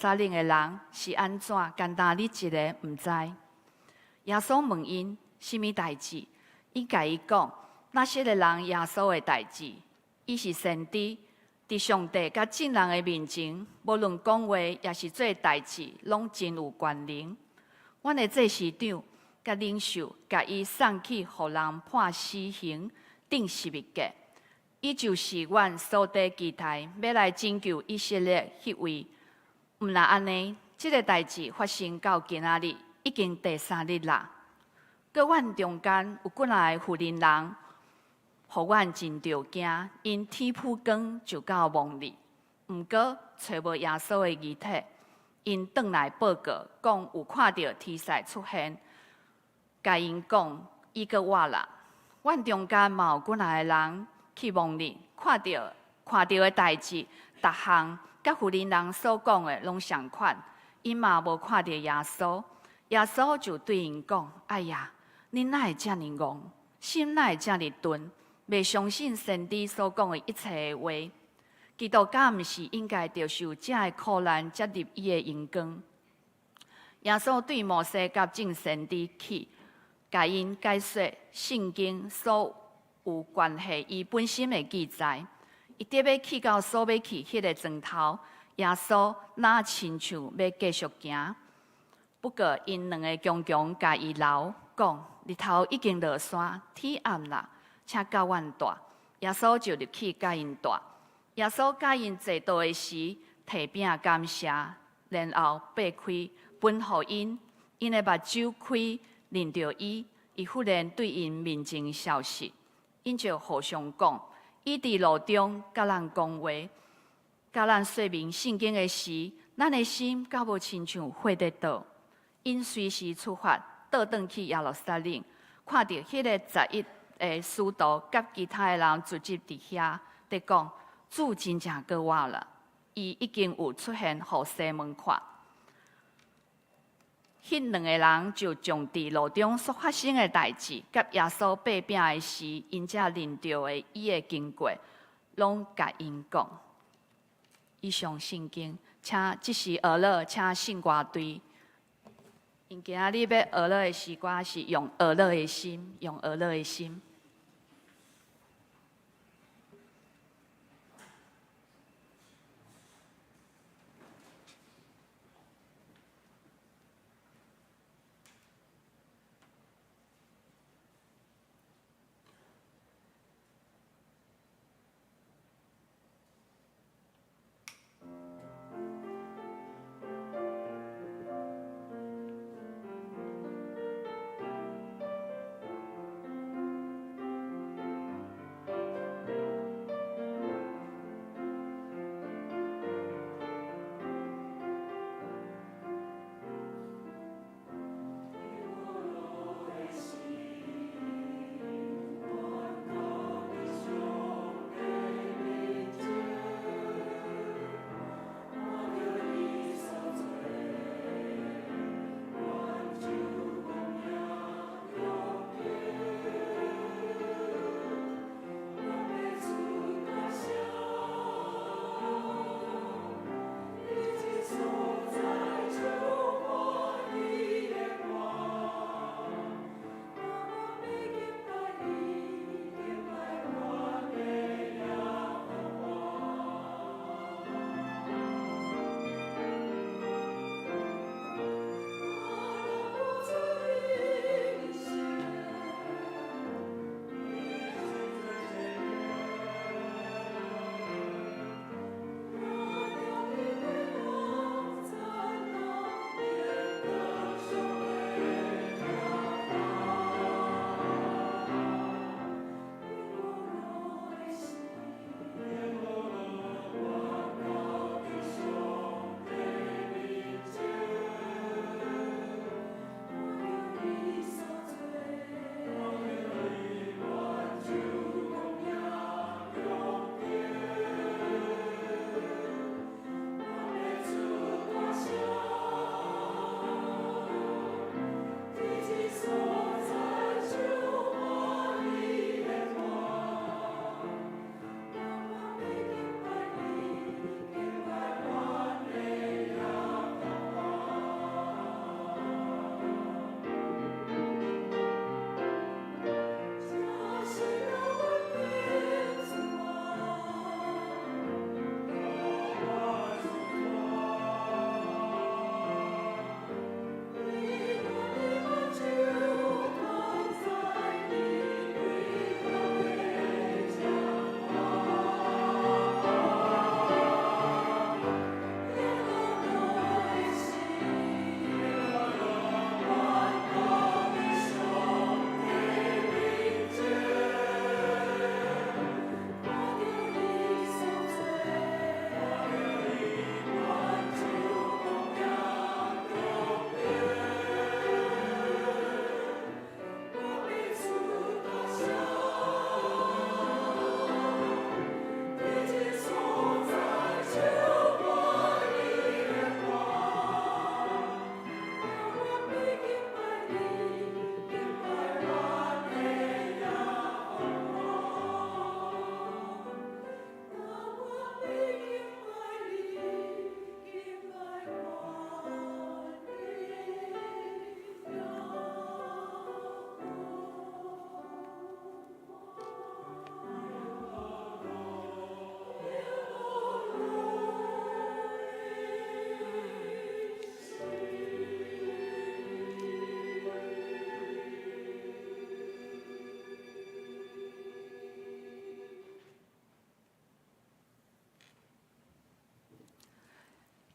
撒冷的人是按怎，干焦你一个毋知。耶穌問𪜶啥物代誌，𪜶共伊講拿撒勒人耶穌的代誌。伊是先知，佇上帝佮眾人的面前，無論講話抑是做代誌，攏真有權能。阮的祭司長佮領袖，共伊送去予人判死刑，釘十字架。伊就是阮所佇期待欲來拯救以色列彼位。毋但按呢，這个代誌發生到今仔日，已經第三日啦。閣阮中間有幾若个婦人人，予阮真著驚，𪜶天晡光就到墓裡，毋過揣無耶穌的遺體。𪜶轉來報告，講有看著天使出現，共𪜶講伊閣活啦。阮中間嘛有幾若个人去墓裡，看著的代誌，逐項佮婦人人所講的攏相款，𪜶嘛無看著耶穌。耶穌就對𪜶講：哎呀，恁哪會遮爾戇？心哪會遮爾鈍？袂相信先知所講的一切的話。基督敢毋是應該著受這个苦難，才入伊的榮光？耶穌對摩西佮眾先知起，共𪜶解說聖經所有關係伊本身的記載。伊得欲去到所欲去彼个庄頭，耶穌若親像欲繼續行，不過𪜶兩个強強共伊留，講日頭已經落山，天暗啦，請佮阮蹛。耶穌就入去佮𪜶蹛。耶穌佮𪜶坐桌的時，提餅感謝，然後擘開，分予𪜶，𪜶的目睭開，認著伊，伊忽然對𪜶面前消失。𪜶就互相講：伊佇路中佮咱講話，佮咱說明聖經的時，咱的心敢無親像火咧著？𪜶隨時出發，倒轉去耶路撒冷，看著彼个11个使徒佮其他的人聚集佇遐，佇講主真正閣活啦！伊已經有出現予西門看。彼兩个人就將佇路中所發生的代誌，佮耶穌擘餅的時，𪜶才認著的伊的經過，攏共𪜶講。以上聖經，請這時學樂，請聖歌隊。𪜶今仔日欲學樂的詩歌是用學樂的心，用學樂的心。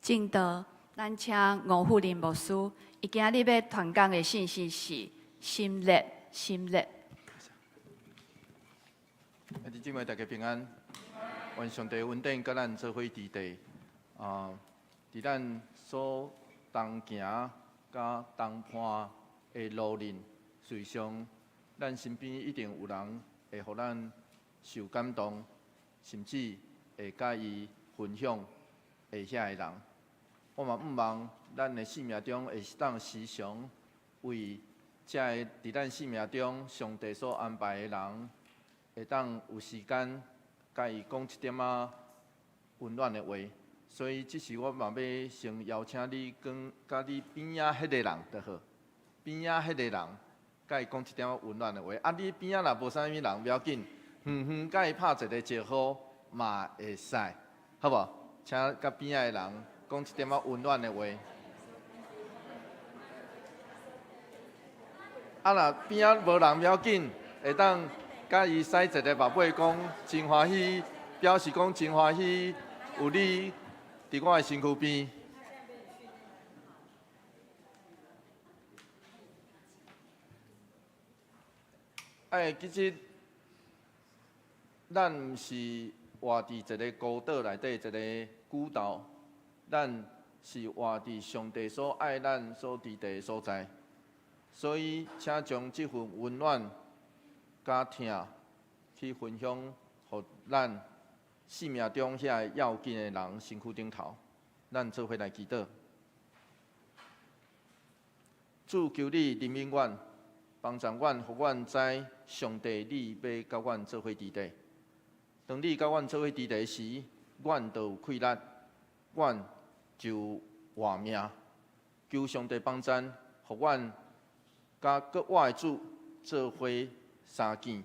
證道，咱請吳富林牧師，伊今日欲傳講的信息是心熱，心熱。兄弟姊妹，大家平安。願上帝恩典佮咱做伙佇地啊，佇咱所同行佮同伴的路面，隨上咱身邊一定有人會予咱受感動，甚至會佮伊分享的遐个人。我嘛向望咱的生命中會當時常為這个佇咱生命中上帝所安排的人，會當有時間佮伊講一點仔溫暖的話。所以，這時我嘛欲先邀請你講佮你邊仔彼个人就好，邊仔彼個人佮伊講一點仔溫暖的話。啊，你邊仔若無啥物人，無要緊，遠遠佮伊拍一个招呼嘛會使，好無？請佮邊仔的人講一點仔溫暖的話。啊，若邊仔無人，無要緊，會當佮伊使一个目尾，講真歡喜，表示講真歡喜有你佇我的身軀邊。哎，其實咱毋是活佇一个孤島內底，一个孤島，咱是活佇上帝所愛咱所佇的所在。所以，請將這份溫暖佮疼去分享，予咱生命中遐个要緊的人身軀頂頭。咱做伙來祈禱。主，求你憐憫阮，幫助阮，予阮知上帝你欲佮阮做伙佇地。當你佮阮做伙佇地時，阮就有氣力，阮就有活命。求上帝幫贊，予阮佮閣活的主做伙相見，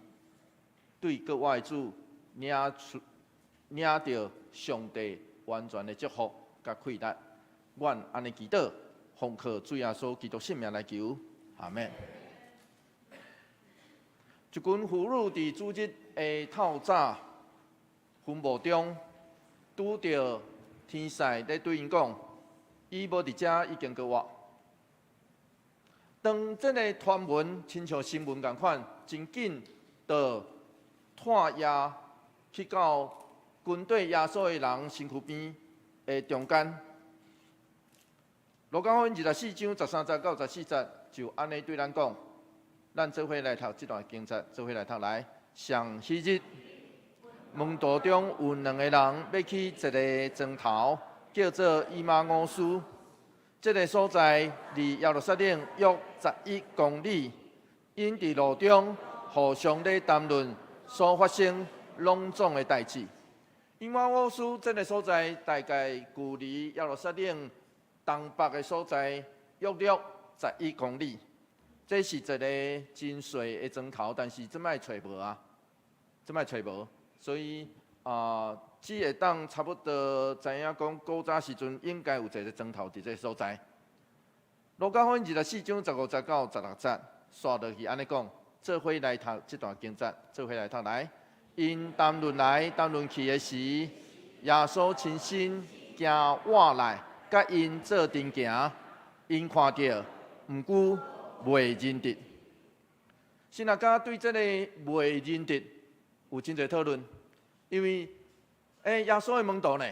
對閣活的主領出領著上帝完全的祝福佮氣力。阮按呢祈禱，奉靠主耶穌基督聖名來求，阿們。一群婦女佇主日的透早墳墓中，拄著天使咧對𪜶講：伊無佇遮，已經復活。當這个傳聞親像新聞仝款，真緊就傳耶去到跟綴耶穌的人身軀邊的中間。路加福音24章13節到14節就按呢對咱講，咱做伙來讀這段經節，做伙來讀來。上彼日，門徒中有兩个人欲去一个莊頭，叫做以馬忤斯。這个所在離耶路撒冷約11公里。𪜶佇路中互相咧談論所發生攏總的代誌。以馬忤斯這个所在大概距離耶路撒冷東北的所在約略十一公里。這是一个真細的莊頭，但是這擺揣無啊，這擺揣無，所以啊，只會當差不多知影講古早時陣應該有一个莊頭佇這个所在。路加福音24章15節到16節，煞落去按呢講，做伙來讀這段經節，做伙來讀來。𪜶談論來談論去的時，耶穌親身行活來，佮𪜶做陣行，𪜶看著，毋過袂認得。神學家對這个袂認得有真濟討論，因為耶穌的門徒呢？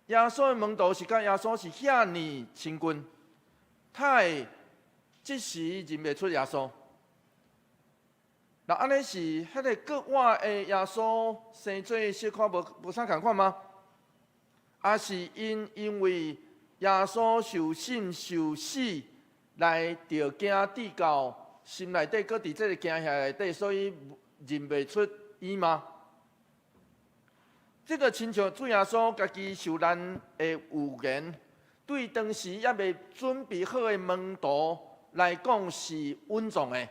耶穌的門徒是佮耶穌是遐爾親近，他會這時認袂出耶穌。那按呢是彼个閣活的耶穌生做小可無無啥仝款嗎？抑是𪜶因為耶穌受審受死來著驚至到心內底，閣佇這个驚嚇內底，所以認袂出伊嗎？這個親像主耶穌家己受難的預言，對當時猶未準備好的門徒來講是穩重的。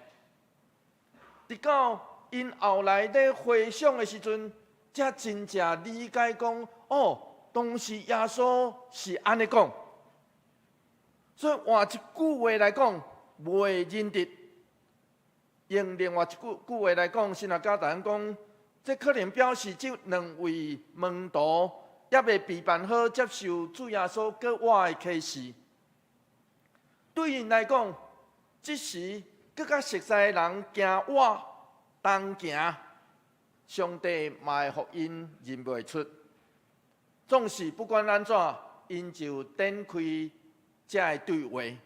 直到𪜶後來咧回想的時陣，才真正理解講，哦，當時耶穌是按呢講。所以換一句話來講，袂認得。用另外一句句話來講，神學家逐人講，這可能表示這兩位門徒猶未備辦好接受主耶穌閣活的啟示。對𪜶來講，這時閣較熟似的人行活同行，上帝嘛會予𪜶認袂出。總是不管按怎，𪜶就展開這个對話。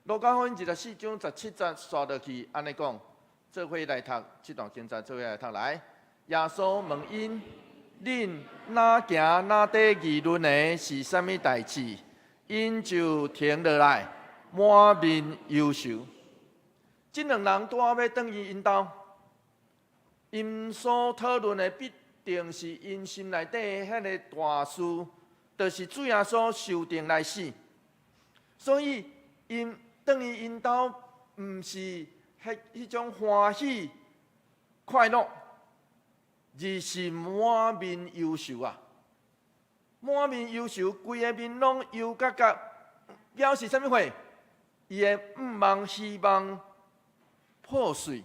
路加福音24章17節紲落去，按呢講，做伙來讀這段經節，做伙來讀來。耶穌問𪜶：恁哪行哪佇議論的是啥物代誌？𪜶就停落來，滿面憂愁。這兩人拄仔欲轉去𪜶兜，𪜶所討論的必定是𪜶心內底彼个大事，就是主耶穌受釘來死。所以𪜶轉去𪜶兜，毋是彼種歡喜快樂，而是滿面憂愁啊！滿面憂愁，規个面攏憂甲甲，表示啥物貨？伊的願望希望破碎。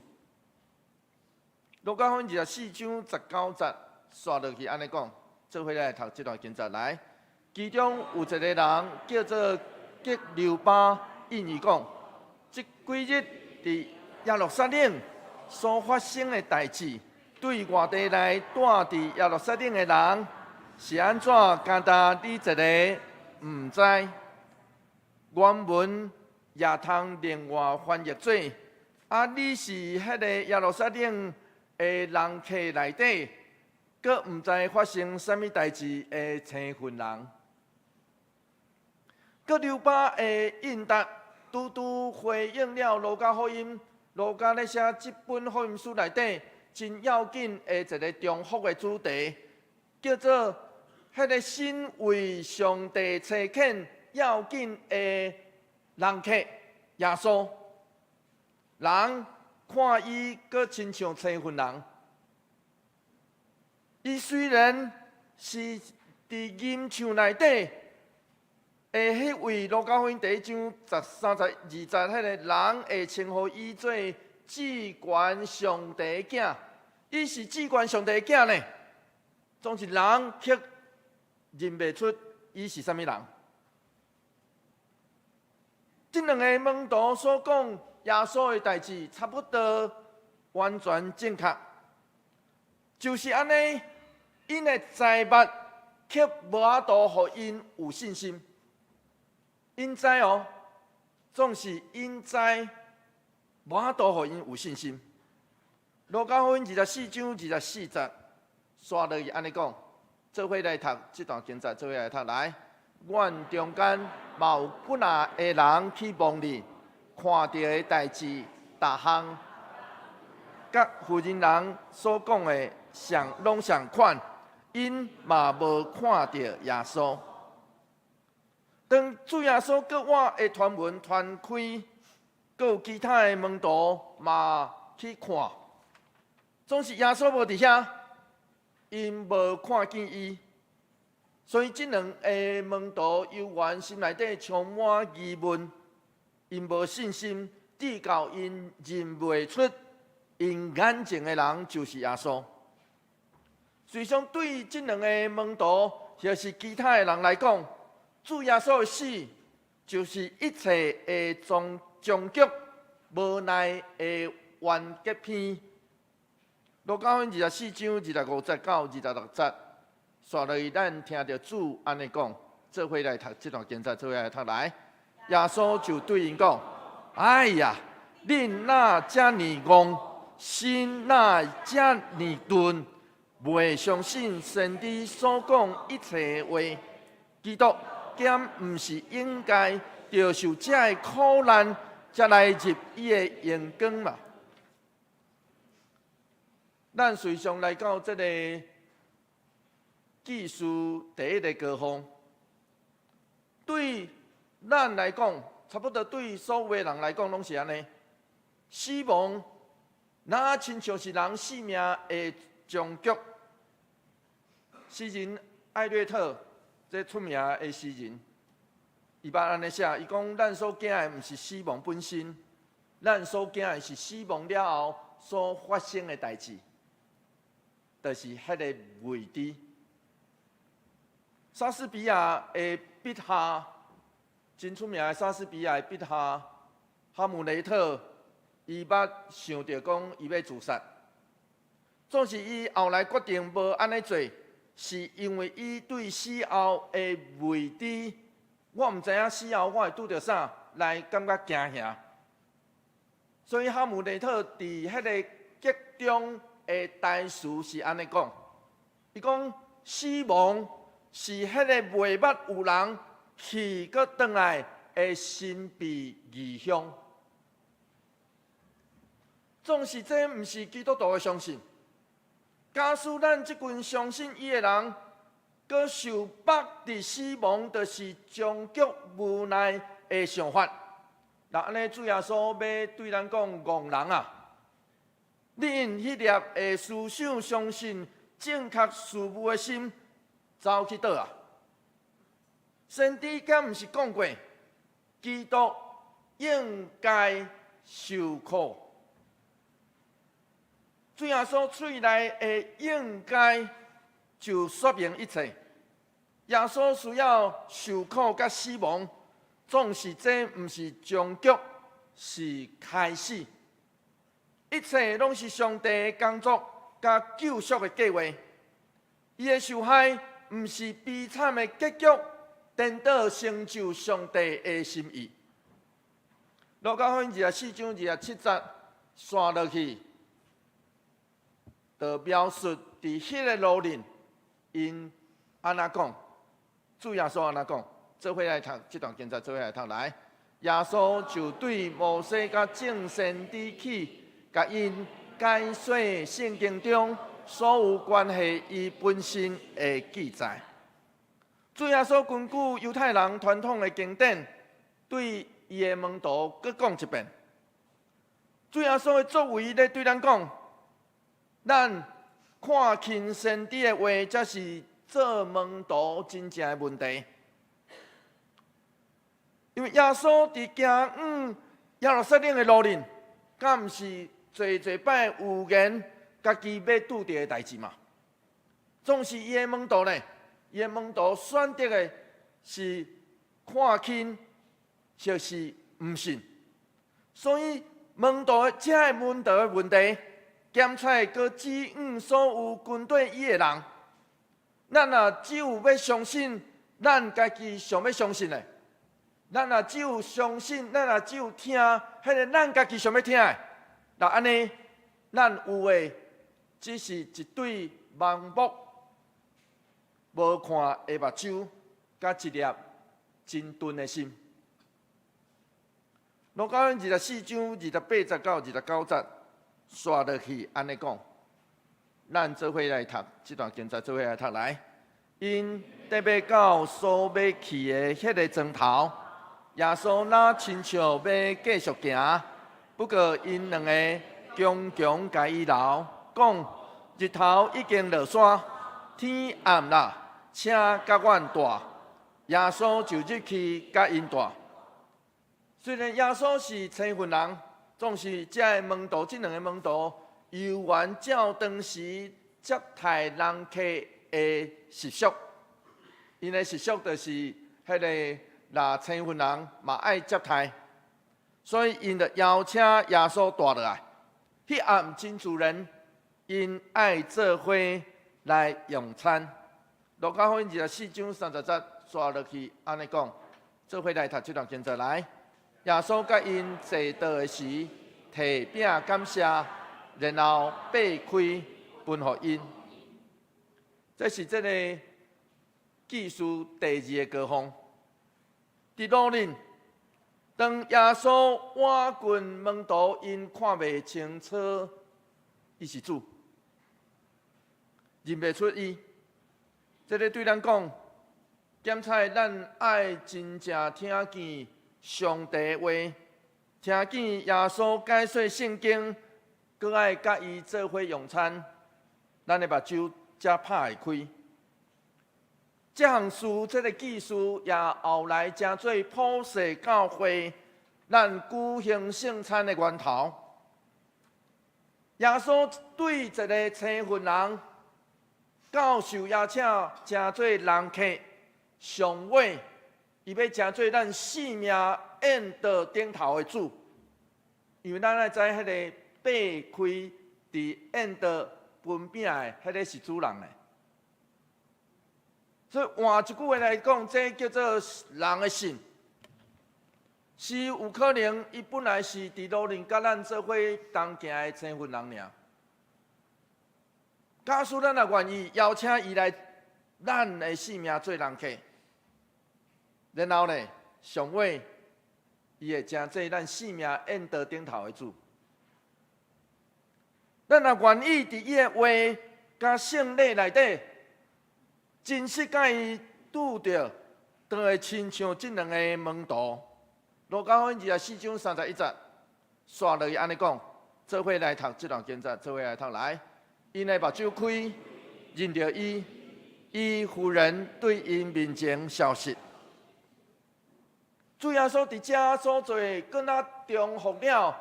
路加福音24章19節，紲落去按呢講，做伙來讀這段經節來。其中有一個人叫做革流巴，應伊講：這幾日佇耶路撒冷所發生的代誌，對外地來蹛佇耶路撒冷的人是按怎？敢焦你一个毋知。原文也通另外翻譯做：啊，你是彼个耶路撒冷的人客內底，閣毋知發生啥物代誌的生份人。革流巴的應答，拄拄回應了路加福音，路加咧寫這本福音書內底真要緊的一个重複的主題，叫做彼个身為上帝差遣要緊的人客耶穌。人看伊閣親像生份人，伊雖然是佇吟唱內底的彼位路加福音第一章13節2節，彼个人會稱呼伊做至懸上帝的囝，伊是至懸上帝的囝呢。總是人卻認袂出伊是啥物人。這兩个門徒所講耶穌的代誌，差不多完全正確，就是按呢，𪜶的財物卻無法度予𪜶有信心。𪜶知哦，總是𪜶知無法度予𪜶有信心。路加福音24章24節，紲落去按呢講，做伙來讀這段經節，做伙來讀來。阮中間嘛有幾若个人去望你，看著的代誌，逐項，佮婦人人所講的相攏相款，𪜶嘛無看著耶穌。當主耶穌閣活的傳聞傳開，閣有其他的門徒嘛去看，總是耶穌無佇遐，𪜶無看見伊，所以這兩个門徒猶原心內底充滿疑問，𪜶無信心，直到𪜶認袂出𪜶眼前的人就是耶穌。實際上對這兩个門徒，或是其他的人來講，主耶穌的死就是一切的終局，無奈的完結篇。路加福音24章25節到26節，紲落去咱聽著主按呢講，做伙來讀這段經節，做伙來讀來。耶穌就對𪜶講：哎呀，恁哪遮爾戇，心哪遮爾鈍，袂相信先知所講一切的話。基督敢毋是應該著受這个苦難，才來入伊的榮光嗎？咱隨上來到這個記事第一個高峰，對咱來講，差不多對所有的人來講，攏是按呢。死亡，若親像是人性命的終局。詩人艾略特，這出名的詩人，伊捌按呢寫，伊講咱所驚的毋是死亡本身，咱所驚的是死亡了後所發生的代誌，就是彼个未知。莎士比亞的筆下，真出名的莎士比亞的筆下，哈姆雷特，伊捌想著講伊欲自殺，總是伊後來決定無按呢做，是因為伊對死後的未知，我毋知影死後我會拄著啥，來感覺驚嚇。所以哈姆雷特佇彼个劇中的台詞是按呢講，伊講死亡是彼个袂捌有人去閣轉來的神秘異鄉。總是這毋是基督徒的相信。假使咱這群相信伊的人，閣受縛佇死亡，就是終極無奈的想法。那按呢，主耶穌欲對咱講，戇人啊！你𪜶彼粒會思想相信正確事物的心，走去佗啊？先知敢毋是講過，基督應該受苦？主耶穌喙內的應該就說明一切。耶穌需要受苦佮死亡，總是這毋是終局，是開始。一切攏是上帝的工作佮救贖的計劃。伊的受害毋是悲慘的結局，顛倒成就上帝的心意。路加福音24章27節，紲落去，就描述佇彼个路面，𪜶按怎講？主耶穌按怎講？做伙來讀這段經節，做伙來讀來。耶穌就對摩西佮眾先知起，共𪜶解說聖經中所有關係伊本身的記載。主耶穌根據猶太人傳統的經典，對伊的門徒閣講一遍。主耶穌的作為咧對咱講，咱看輕先知的話，才是做門徒真正的問題。因為耶穌佇行往耶路撒冷的路面，敢毋是濟濟擺預言家己欲拄著的代誌嘛？總是伊的門徒咧，伊的門徒選擇的是看輕，或是毋信。所以門徒這个門徒的問題，兼且閣指向所有跟綴伊的人。咱若只有欲相信咱家己想欲相信的，咱若只有相信，咱若只有聽彼个咱家己想欲聽的，若按呢，咱有的只是一對盲目無看的目睭，佮一粒真鈍的心。路加24章28節到29節，紲落去按呢講，咱做伙來讀這段經節，做伙來讀來。𪜶得欲到所欲去的彼个庄頭，耶穌若親像欲繼續行，不過𪜶兩个強強共伊留，講日頭已經落山，天暗啦，請佮阮蹛。耶穌就入去佮𪜶蹛。雖然耶穌是青雲人，總是這个門徒，這兩个門徒猶原照當時接待人客的習俗，𪜶的習俗就是彼个若青雲人嘛愛接待，所以𪜶就邀請耶穌蹛落來。彼暗真自然，𪜶愛做伙來用餐。路加福音24章30節，紲落去按呢講，做伙來讀這段經節來。耶穌佮𪜶坐桌的時，提餅感謝，然後擘開分予𪜶。這是這個記事第二個高峰。佇路面，當耶穌倚近門徒，𪜶看袂清楚，伊是主，認袂出伊。這个對咱講，檢採咱愛真正聽見上帝話，聽見耶穌解說聖經，閣愛佮伊做伙用餐，咱的目睭才拍會開。這項事，這个記事也後來成做普世教會咱舉行聖餐的源頭。耶穌對一个青雲人，到受邀請，成做人客，上尾，伊欲成做咱性命宴桌頂頭的主，因為咱愛知彼个擘開佇宴桌分餅的，彼个是主人的。所以換一句話來講，這叫做人的信，是有可能伊本來是佇路面佮咱做伙同行的生份人爾。假使咱若願意邀請伊來咱的性命做人客，然後呢，上尾伊會成做咱性命宴桌頂頭的主。咱若願意佇伊的話佮聖禮內底，真實佮伊拄著，就會親像這兩个門徒。路加福音24章31節，煞落去按呢講，做伙來讀這段經節，做伙來讀來。𪜶的目睭開，認著伊，伊忽然對𪜶面前消失。主耶穌佇遮所做的，閣若重複了，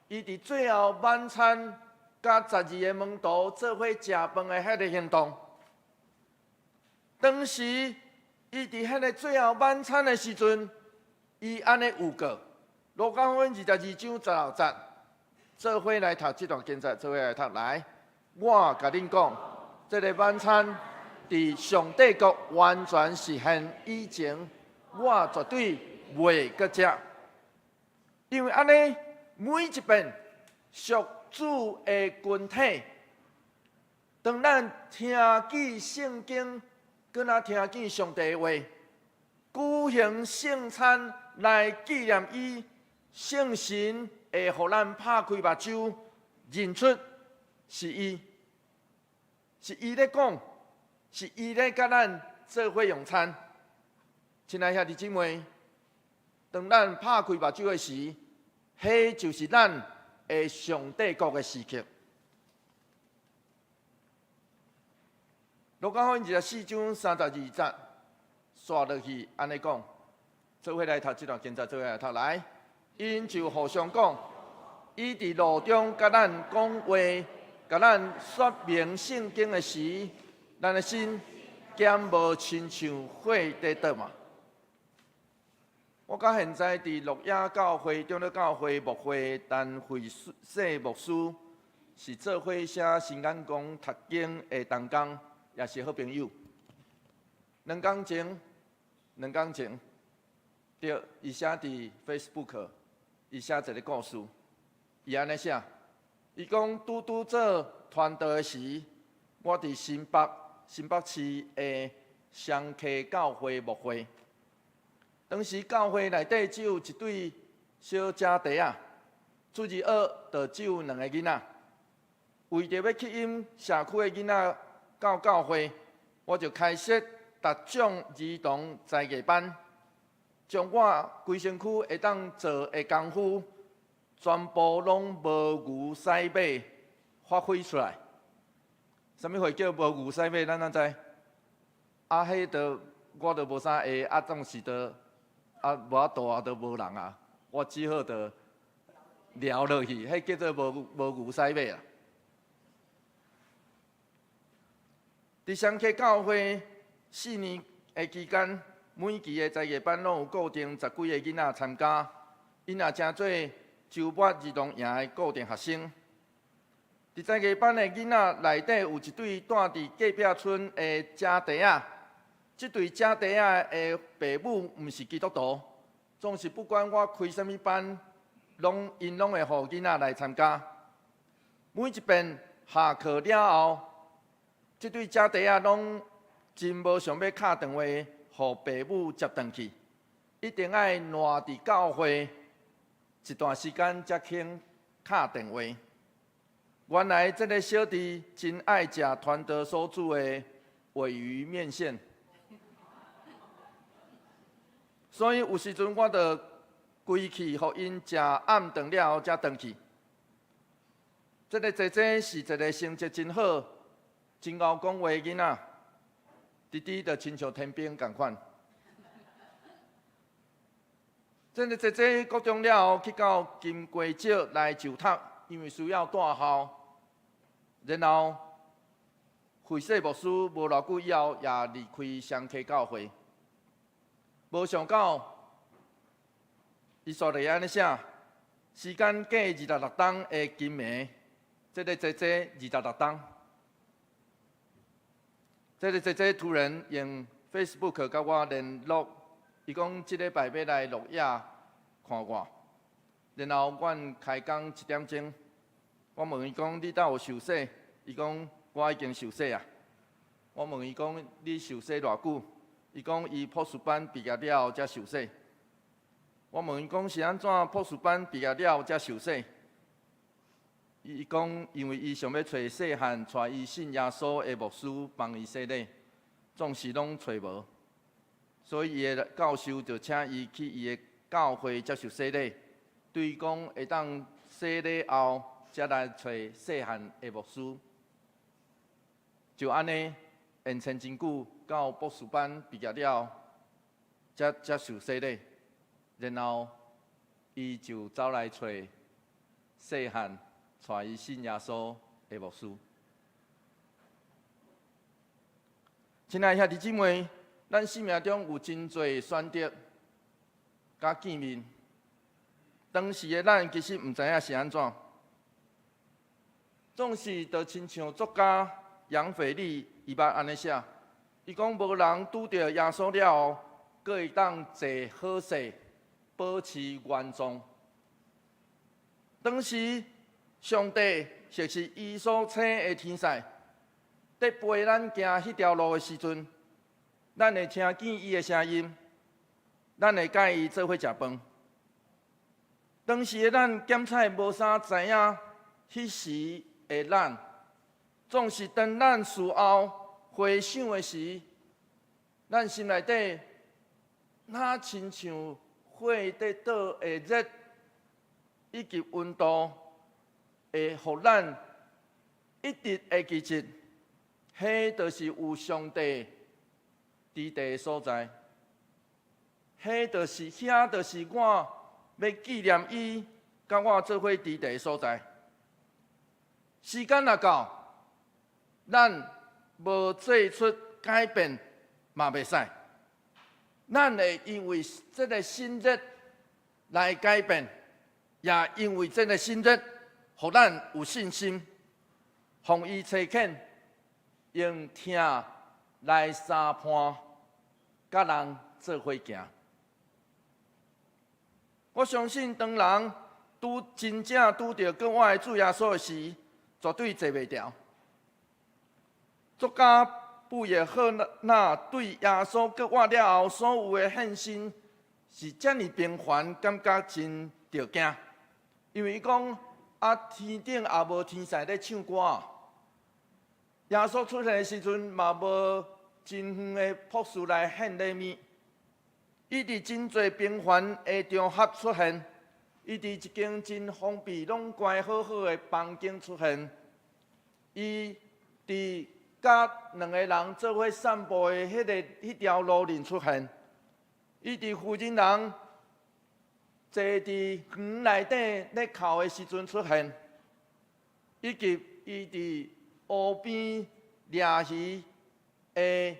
伊佇最後晚餐，佮12个門徒做伙食飯的彼个行動。當時，伊佇彼个最後晚餐的時陣，伊按呢預告，路加福音22章16節，做伙來讀這段經節，做伙來讀來。我共恁講，這个晚餐佇上帝國完全實現以前，我絕對袂閣食。因為按呢，每一遍屬主的群體，當咱聽見聖經，閣若聽見上帝的話，舉行聖餐來紀念伊，聖神會予咱拍開目睭，認出是伊，是伊咧講，是伊咧佮咱做伙用餐。親愛兄弟姊妹，當咱拍開目睭的時，彼就是咱的上帝國的時刻。路加福音24章32節，煞落去按呢講，做伙來讀這段經節，做伙來讀來。𪜶就互相講，伊佇路中佮咱講話，共咱說明聖經的時，咱的心敢無親像火佇燒嗎？我到現在佇鹿野教會、長老教會牧會陳惠世牧師，是做伙寫新眼光讀經的同工，也是好朋友。兩工前，對，伊寫佇 Facebook，伊寫一个故事，伊按呢寫，伊講拄拄做傳道的時，我佇新北市的雙溪教會牧會。當時教會內底只有一對小姐弟仔，主日學就只有兩个囡仔。為著欲吸引社區的囡仔到教會，我就開設特種兒童才藝班，將我規身軀會當做的功夫，全部攏無牛使馬發揮出來。啥物貨叫無牛使馬？咱哪知？啊，彼就我就無啥會，啊，總是就啊無法度啊，就無人啊，我只好就撩落去，彼叫做無無牛使馬啊。佇雙溪教會4年的期間，每期的才藝班攏有固定十幾个囡仔參加，𪜶也成做週末兒童營的固定學生。佇才藝班的囡仔內底有一對住佇隔壁村的姐弟仔，這對姐弟仔的爸母毋是基督徒，總是不管我開啥物班，攏𪜶攏會予囡仔來參加。每一遍下課了後，這對姐弟仔攏真無想欲敲電話予爸母接轉去，一定愛賴佇教會一段時間才肯敲電話。原來這个小弟真愛食傳道所煮的鮪魚麵線，所以有時陣我就規氣予𪜶食暗頓了後才轉去。這个姐姐是一个成績真好、真𠢕講話的囡仔，弟弟就親像天兵仝款。這个姐姐國中了後去到金瓜石來就讀，因為需要蹛校。然後惠世牧師無偌久以後也離開雙溪教會。無想到，伊煞來按呢寫，時間過26冬的今暝，這个姐姐二十六冬，這个姐姐突然用 Facebook 佮我聯絡，伊講這禮拜欲來鹿野看我，然後阮開講一點鐘，我問伊講你敢有受洗？伊講我已經受洗啊。我問伊講你受洗偌久？伊講伊博士班畢業了後才受洗。我問伊講是按怎博士班畢業了後才受洗？伊講因為伊想欲揣細漢帶伊信耶穌的牧師幫伊洗禮，總是攏揣無，所以伊的教授就請伊去伊的教會接受洗禮，對伊講會當洗禮後才來揣細漢的牧師。就按呢，延遷真久，到博士班畢業了，才接受洗禮，然後伊就走來揣細漢帶伊信耶穌的牧師。親愛的兄弟姊妹，咱生命中有真濟選擇佮見面，當時的咱其實毋知影是按怎，總是就親像作家楊腓力伊捌按呢寫，伊講無人拄著耶穌了後，閣會當做好勢，保持原狀。當時上帝或是伊所請的天使，佇陪咱行彼條路的時陣，咱會聽見伊的聲音，咱會佮伊做伙食飯。當時的咱檢採無啥知影，彼時的咱，總是當咱事後回想的時，咱心內底若親像火佇倒的熱，以及溫度，會予咱一直會記得，彼就是有上帝佇的所在，彼就是遐，就是我欲紀念伊，佮我做伙佇的所在。時間若到，咱無做出改變嘛袂使。咱會因為這个新日來改變，也因為這个新日，予咱有信心，予伊差遣，用疼來相伴，佮人做伙行。我相信，當人拄真正拄著閣活的主耶穌的時，絕對坐袂牢。作家布耶赫納對耶穌閣活了後所有的現身是遮爾平凡，感覺真著驚，因為伊講啊，天頂也無天使咧唱歌，耶穌出現的時陣嘛無真遠的博士來獻禮物，伊佇真濟平凡的場合出現，伊佇一間真封閉、攏關好好的房間出現，伊佇佮兩個人做伙散步的彼條路裡出現，伊佇婦人人坐佇園內底咧哭的時陣出現，以及伊佇湖邊掠魚的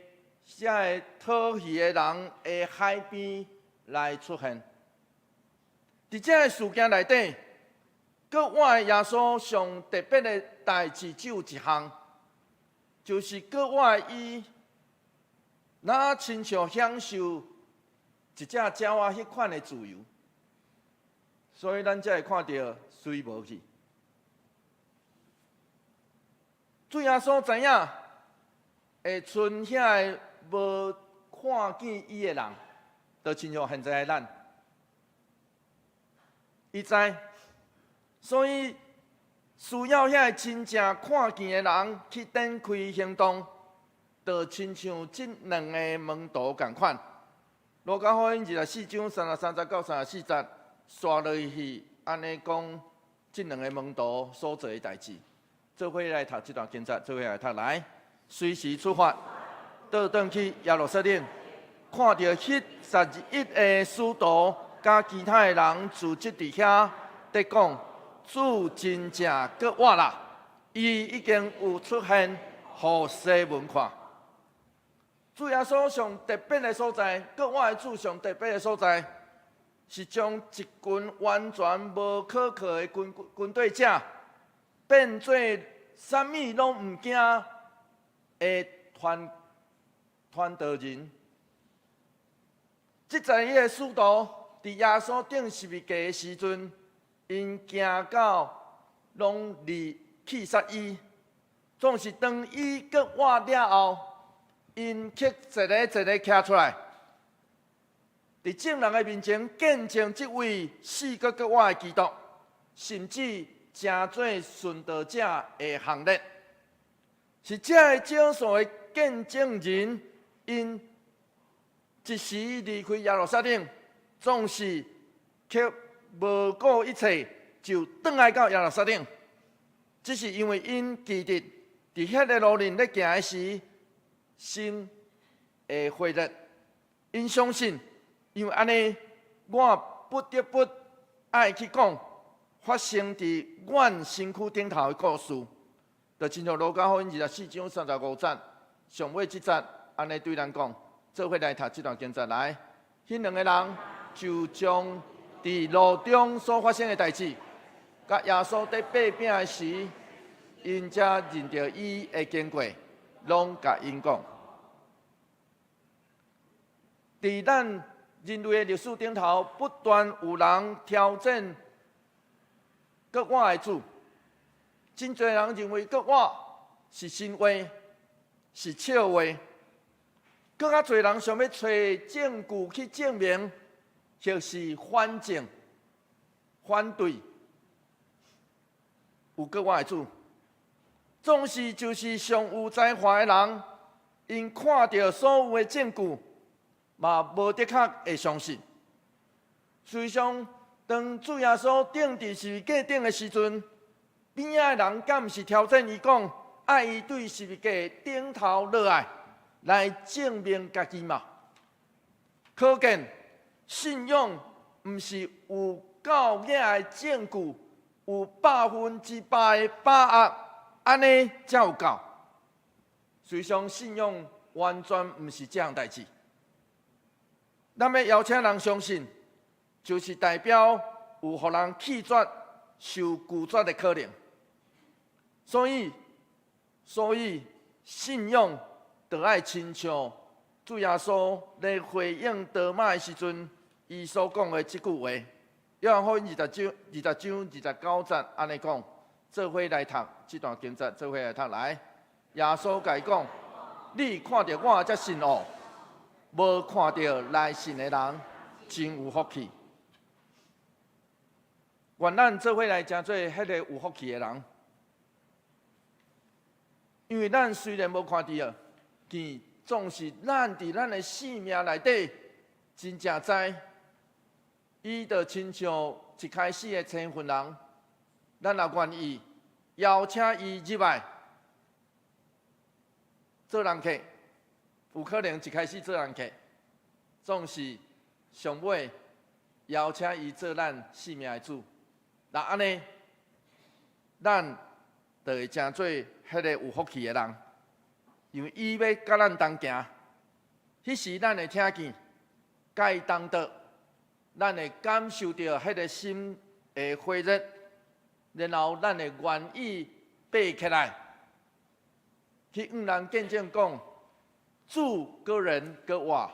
遐个討魚的人的海邊來出現。佇這个事件內底，閣活的耶穌上特別的代誌只有一項，就是閣活的伊，若親像享受一隻鳥仔彼款的自由，所以咱才會看著水無去。主耶穌知影會賰遐个無看見伊的人，就親像現在的咱，伊知，所以需要遐个真正看見的人去展開行動，就親像這兩个門徒仝款。路加福音24章33節到34節，煞落去按呢講，這兩个門徒所做的代誌。做伙來讀這段經節，做伙來讀來，隨時出發，倒轉去耶路撒冷，看著彼11个使徒佮其他的人聚集佇遐，佇講主真正閣活啦！伊已經有出現，予西門看。主耶穌上特別的所在，閣活的主上特別的所在，是將一群完全無可靠的軍隊者，變做啥物攏毋驚的傳道人。這11個使徒佇耶穌釘十字架的時陣，𪜶驚到攏離棄殺伊。總是當伊閣活了後，𪜶卻一个一个徛出來，佇眾人的面前見證這位死閣閣活的基督，甚至成做殉道者的行列。是這个少數的見證人，𪜶一時離開耶路撒冷，總是卻無顧一切就轉來到耶路撒冷，這是因為𪜶記得佇彼个路面咧行的時，心會火熱。𪜶相信，因為按呢，我不得不愛去講發生佇阮身軀頂頭的故事。就親像路加福音24章35節，上尾這節按呢對咱講，做伙來讀這段經節來。彼兩个人就將佇路中所發生的代誌，佮耶穌佇擘餅的時，𪜶才認著伊的經過，攏共𪜶講。佇咱人類的歷史頂頭，不斷有人挑戰閣活的主。真濟人認為閣活是神話，是笑話。閣較濟人想欲揣證據去證明，或是反證、反對有閣活的主。總是就是上有才華的人，𪜶看著所有的證據，嘛無的確會相信。事實上，當主耶穌釘佇十字架頂的時陣，邊仔的人敢毋是挑戰伊講，愛伊對十字架頂頭落來，來證明家己嘛？可見信仰毋是有夠額的證據，有100%的把握，按呢才有夠。事實上，信仰完全毋是這項代誌。咱欲邀請人相信，就是代表有予人棄絕、受拒絕的可能。所以信仰就愛親像主耶穌咧回應多馬的時陣，伊所講的這句話。約翰福音20章29節按呢講，做伙來讀這段經節，做伙來讀來。耶穌共伊講：你看著我才信哦，無看著來信的人，真有福氣。願咱做伙來成做彼个有福氣的人，因為咱雖然無看著，見總是咱佇咱的性命內底真正知，伊就親像一開始的青雲人，咱若願意邀請伊入來做人客，有可能一開始做人客，總是上尾邀請伊做咱性命的主。若按呢，咱就會成做彼个有福氣的人，因為伊欲佮咱同行，彼時咱會聽見，佮伊同桌，咱會感受著彼个心會火熱，然後咱會願意爬起來，去向人見證講，主閣人閣活，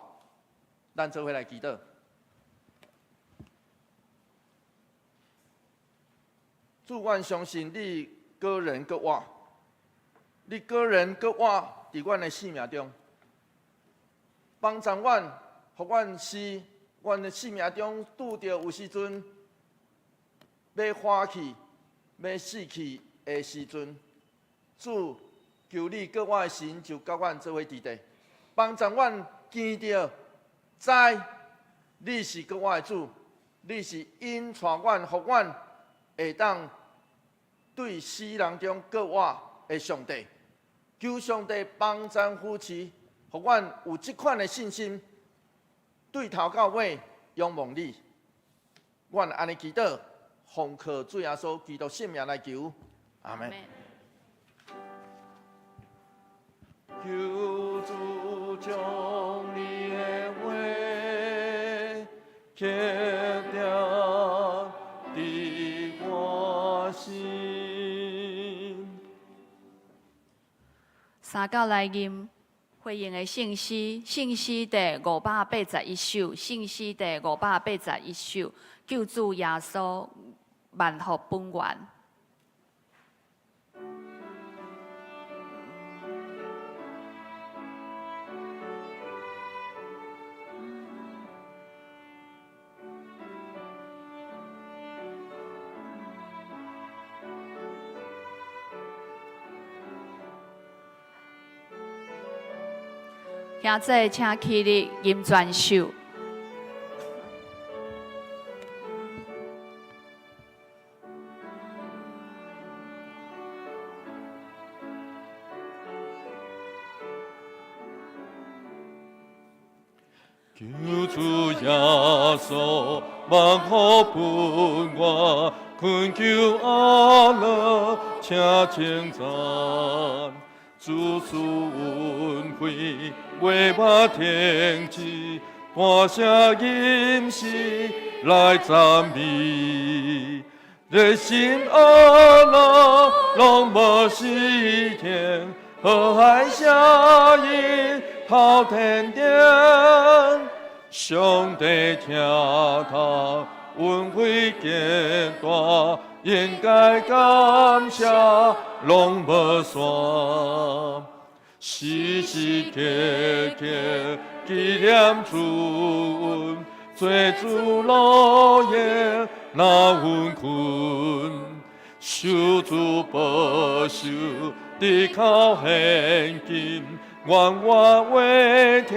咱做伙來祈禱。主，阮相信你閣人閣活，你閣人閣活佇阮的生命中，幫助阮，予阮是阮的生命中拄著有時陣欲歡去、欲死去的時陣，主求你閣活的神就佮阮做伙佇咧，幫助阮堅著知你是閣活的主，你是引帶阮，予阮會當對死人中閣活的上帝。求上帝幫贊扶持，予阮有這款的信心，對頭到尾仰望你。阮按呢祈禱，奉靠主耶穌基督聖名來求，阿們。求主賜將你的話刻定佇我心。三九來吟回應的聖詩，聖詩第581首，聖詩第581首，救主耶穌萬福本源。兄姊，請起立，吟全首。救主耶穌，萬福本源，懇求阿樂，請稱讚。主賜恩惠，袂捌停止，大聲吟詩來讚美。熱心阿樂，攏無時停，河海聲音透天頂。上帝聽他恩惠極大，應該感謝攏無煞。時時刻刻紀念主恩，做主樂園若阮困，受主保守，依靠現今，願我話聽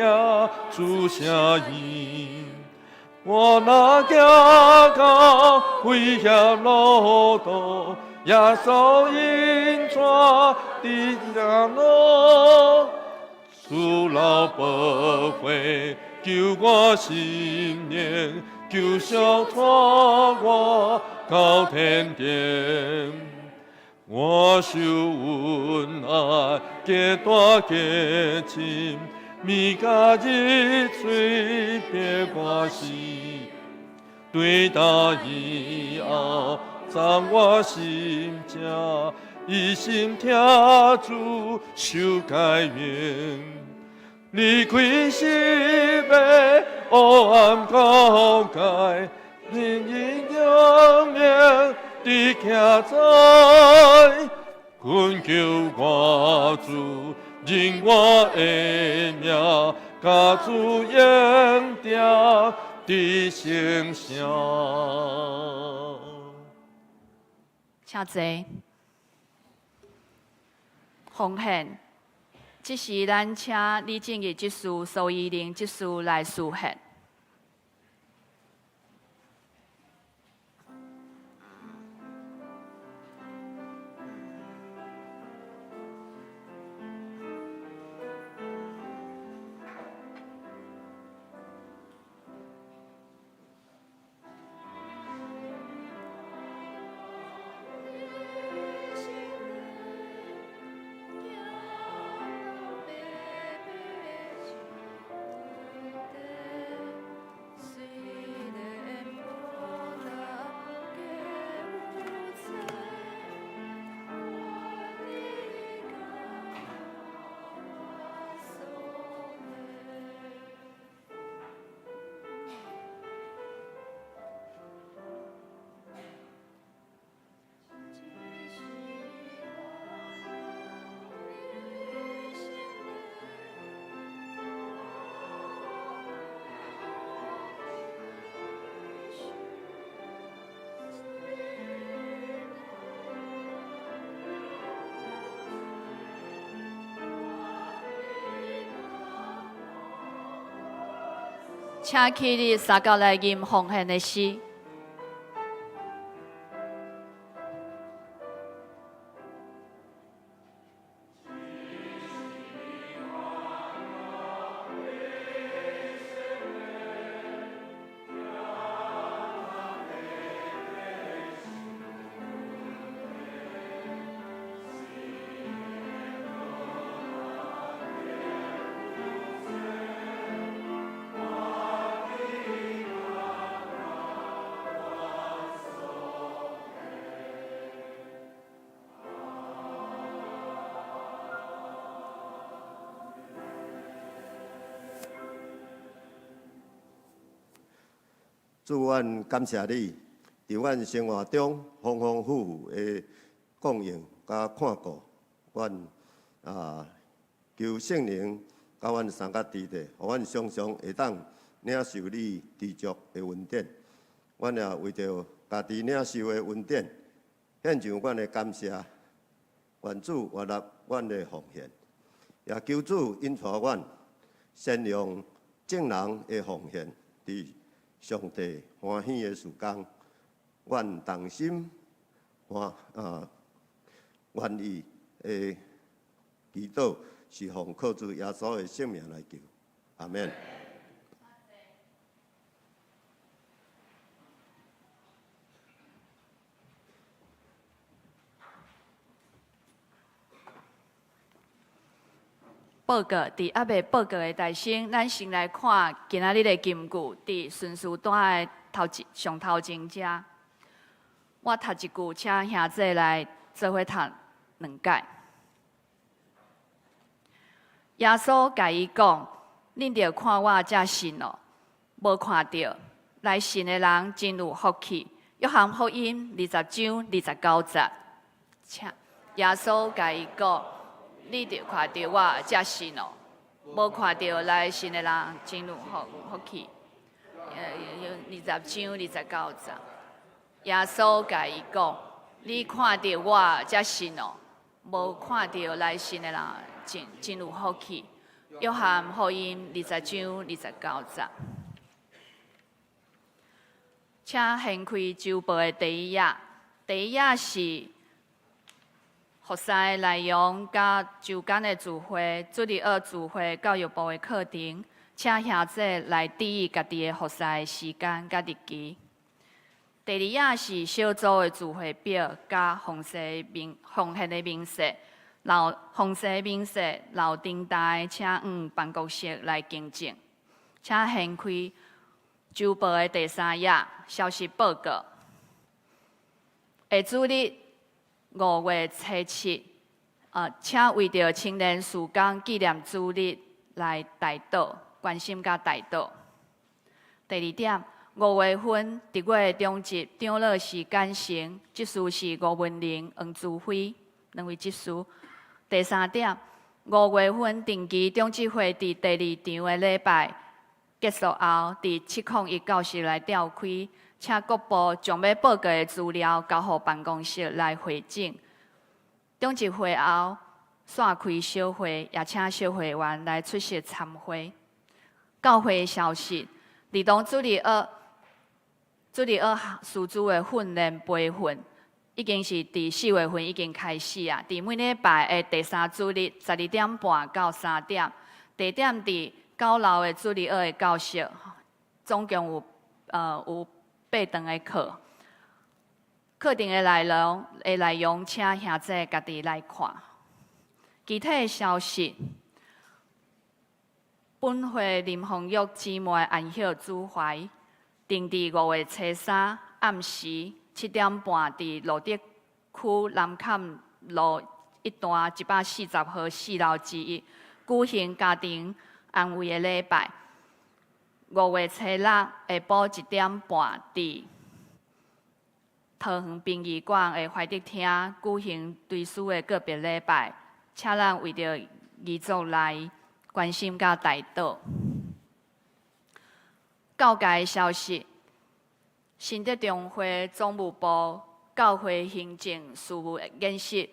主聲音。我若行到危險路途，耶穌引帶佇正路，主流寶血救我心靈，救贖帶我到天庭。我受恩愛極大極深，物甲日水別關係，對大以後，藏我心情，一心聽主受改命。離開是欲黑暗告解，人因永命佇徛在，懇求我主認我的名，佮主永定佇聖城。請坐。奉獻，這時咱請李正義執事、蘇依玲執事來司獻。請起立，三角來吟奉獻的詩。主，阮感謝你，佇阮生活中豐豐富富的供應佮看顧，阮啊求聖靈佮阮相佮佇咧，予阮常常會當領受你知足的恩典。阮也為著家己領受的恩典，獻上阮的感謝。願主悅納阮的奉獻，也求主引帶阮善用眾人的奉獻，佇上帝歡喜的事工，阮同心歡啊願意的祈禱，是奉靠主耶穌的聖名來求，阿們。報告，佇猶未報告的台先，咱先來看今仔日的金句，佇順序單的頭一上頭前遮。我讀一句，請兄姊來做伙讀兩擺。耶穌共伊講：恁著看我才信囉，無看著來信的人真有福氣。約翰福音20章29節。請耶穌共伊講。你著看著我才信囉，無看著來信的人真有福氣。20章29節，耶穌共伊講：你看著我才信囉，無看著來信的人真有福氣。約翰福音20章29節。請掀開週報的第一頁，第一頁是服侍的內容，佮週間的聚會、主日學聚會、教育部的課程，請兄姊來注意家己的服侍的時間佮日期。第二頁是小組的聚會表，佮奉獻的明細，留奉獻的明細留訂單，請往辦公室來更正。請掀開週報的第三頁，消息報告。下主日5月初7，請為著青年事工紀念主日來代禱，關心佮代禱。第二點，5月份佇我的長執長老是簡成，執事是吳文玲、黃祖輝兩位執事。第三點，五月份定期長執會佇第二場的禮拜結束後，佇701教室來召開。請各部將欲報告的資料交予辦公室來匯整。長執會後，煞開小會，也請小會員來出席參會。教會消息：兒童主日學師資的訓練培訓，已經是佇4月份已經開始啊。佇每禮拜的第三主日，12點半到3點，地點佇9樓的主日學的教室，總共有八堂的課，課程的內容，請兄姊家己來看。其他的消息，本會林鳳玉姊妹安息主懷，定佇5月初3暗時7點半，佇蘆竹區南崁路一段140號4樓之一舉行家庭安慰的禮拜。5月初6下晡1點半，佇桃園殯儀館的懷德廳舉行追思的告別禮拜，請咱為著遺族來關心佮代禱。教界消息：新德中會總務部教會行政事務研習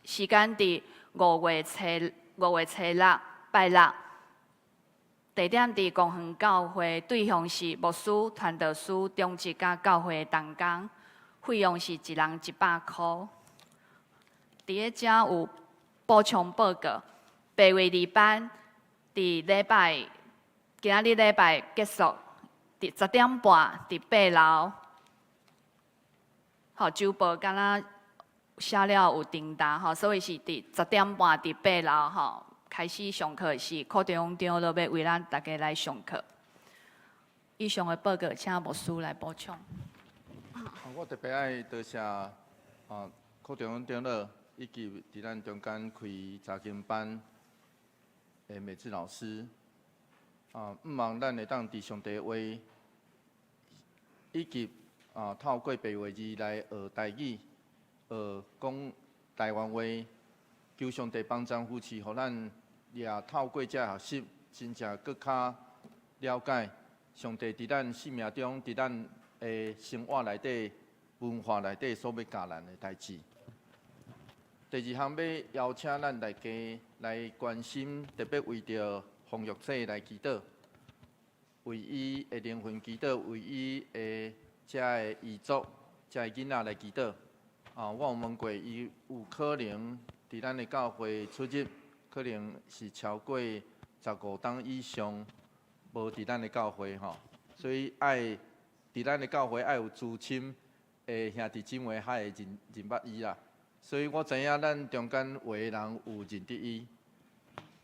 時間佇5月初6拜六。地點佇公園教會，對象是牧師、傳道師、長執佮教會同工，費用是一人100箍。佇咧遮有補充報告，白衛二班佇禮拜今仔日禮拜結束，佇10點半佇8樓。吼，週報敢若寫了有訂單吼，所以是佇十點半佇八樓吼。開始上課時，課長長老欲為咱大家來上課。以上的報告，請牧師來補充。我特別愛多謝課長長老以及佇咱中間開查經班的美智老師。毋望咱會當佇上帝話以及啊透過白話字來學台語、學講台灣話，求上帝幫贊扶持，予咱也透過這學習，真正閣較了解上帝佇咱生命中、佇咱的生活內底、文化內底所欲教咱的代誌。第二項欲邀請咱大家來關心，特別為著馮玉姐來祈禱，為伊的靈魂祈禱，為伊的遮的遺族、遮的囡仔來祈禱。啊，我有問過伊，有可能佇咱的教會出入，可能是超過15冬以上，無佇咱的教會吼，所以愛佇咱的教會愛有資深的兄弟姊妹，才會認認捌伊啦。所以我知影咱中間有的人有認得伊，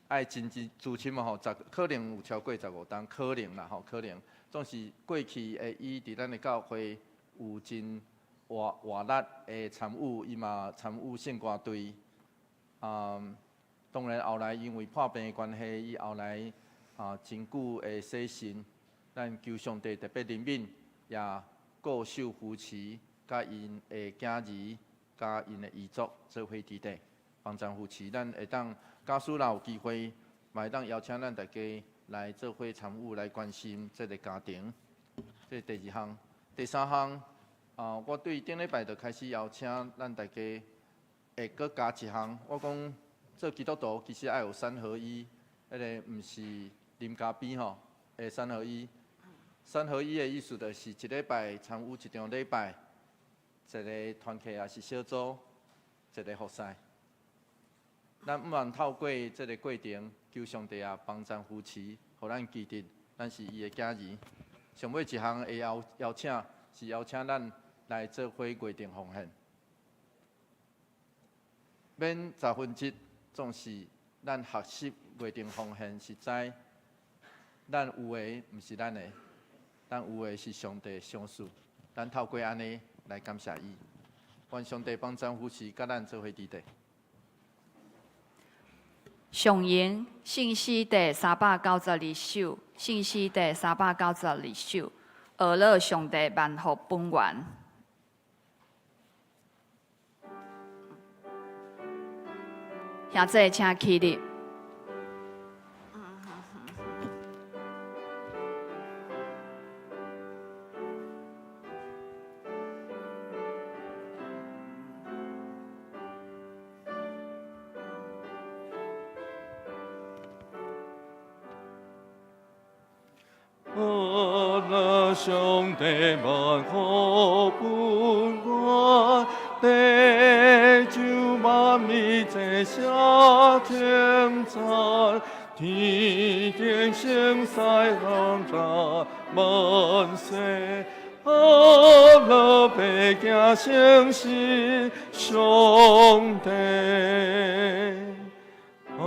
愛真真資深吼，十可能有超過15冬，可能啦吼，可能。總是過去的伊佇咱的教會有真活活力的參與，伊嘛參與聖歌隊。啊，當然後來因為破病的關係，伊後來啊真久的洗腎，咱求上帝特別憐憫，也顧守扶持，佮𪜶的囝兒。佮𪜶的遺族做伙佇底，幫贊扶持，咱會當假使若有機會，嘛會當邀請咱大家來做伙參與，來關心這个家庭。這是第二項，第三項啊，我對頂禮拜就開始邀請咱大家會閣加一項。我講做基督徒其實愛有三合一，彼个毋是啉咖啡吼，的三合一。三合一的意思就是一禮拜參與一場禮拜。一个團契抑是小組，一个服侍。咱毋通透過這个過程，求上帝啊幫贊扶持，予咱記得咱是伊的囝兒。上尾一項的邀邀請，是邀請咱來做伙月頂奉獻，免十分之一，總是咱學習月頂奉獻，實在咱有的毋是咱的，咱有的是上帝賞賜。咱透過按呢來感謝伊，願上帝幫贊扶持，佮咱做伙佇底。上榮聖詩第392首，聖詩第392首，呵咾上帝萬福本源。兄弟，請起立。呵咾上帝萬福本源，地宙萬物齊聲稱讚，天頂聖使頌讚萬世，呵咾百行誠實上帝。阿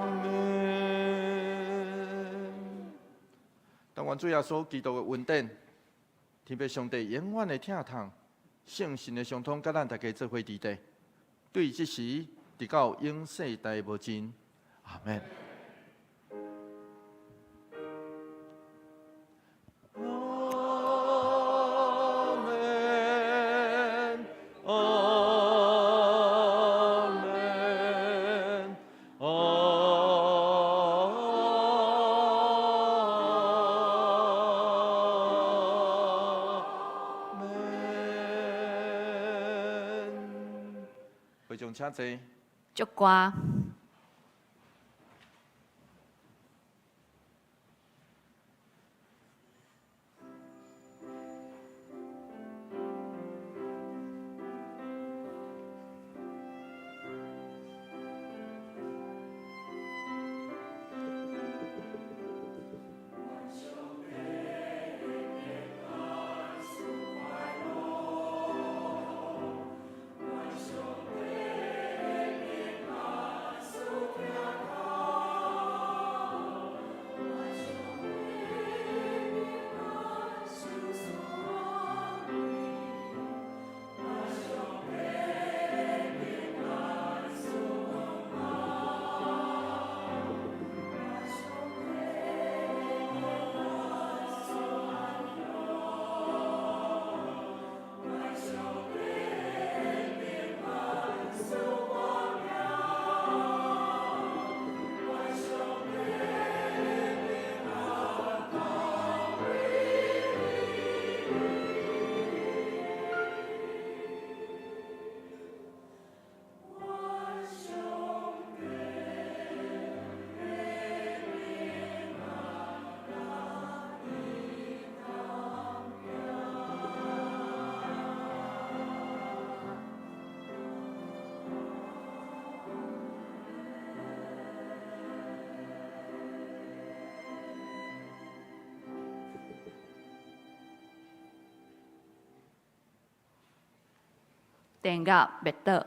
們。但願主耶穌基督的恩典，天父上帝永遠的疼痛，聖神的相通，佮咱大家做伙佇底，對這時，直到永世代無盡。阿們。阿們，阿們，阿們。會眾請坐。祝歌。殿鴨滅倒。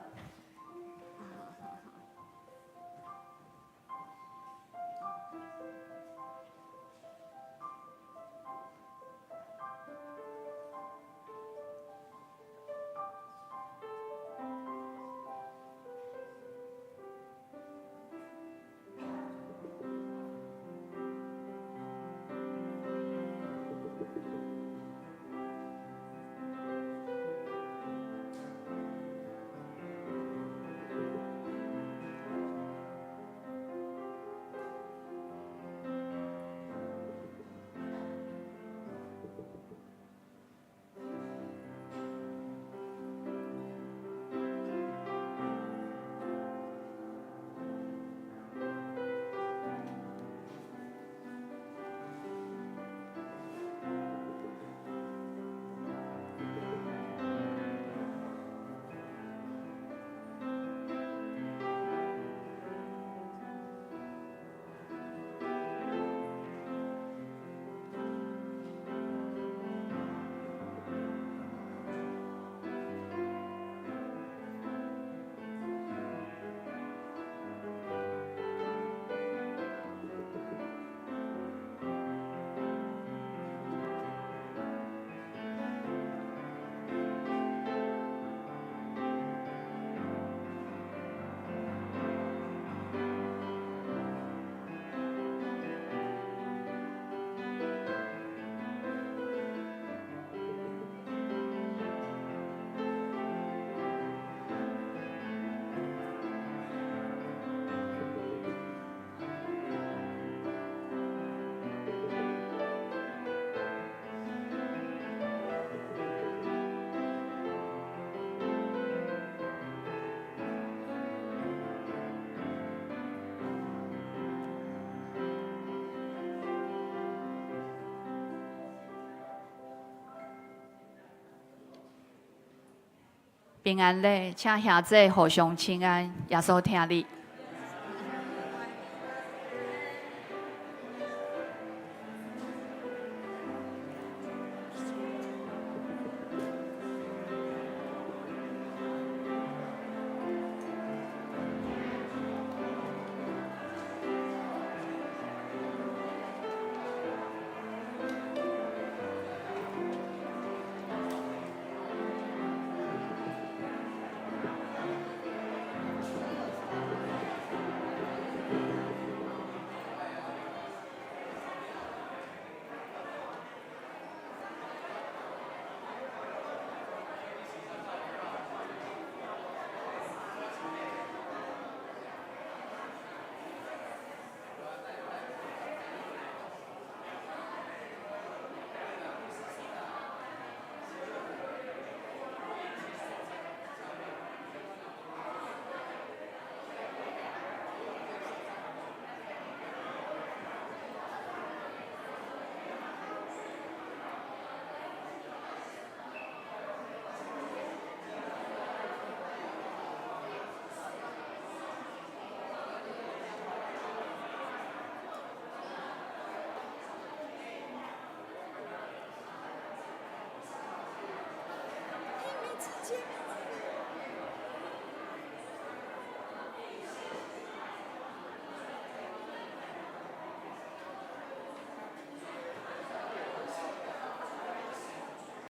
平安禮，請兄姊互相請安，耶穌疼你。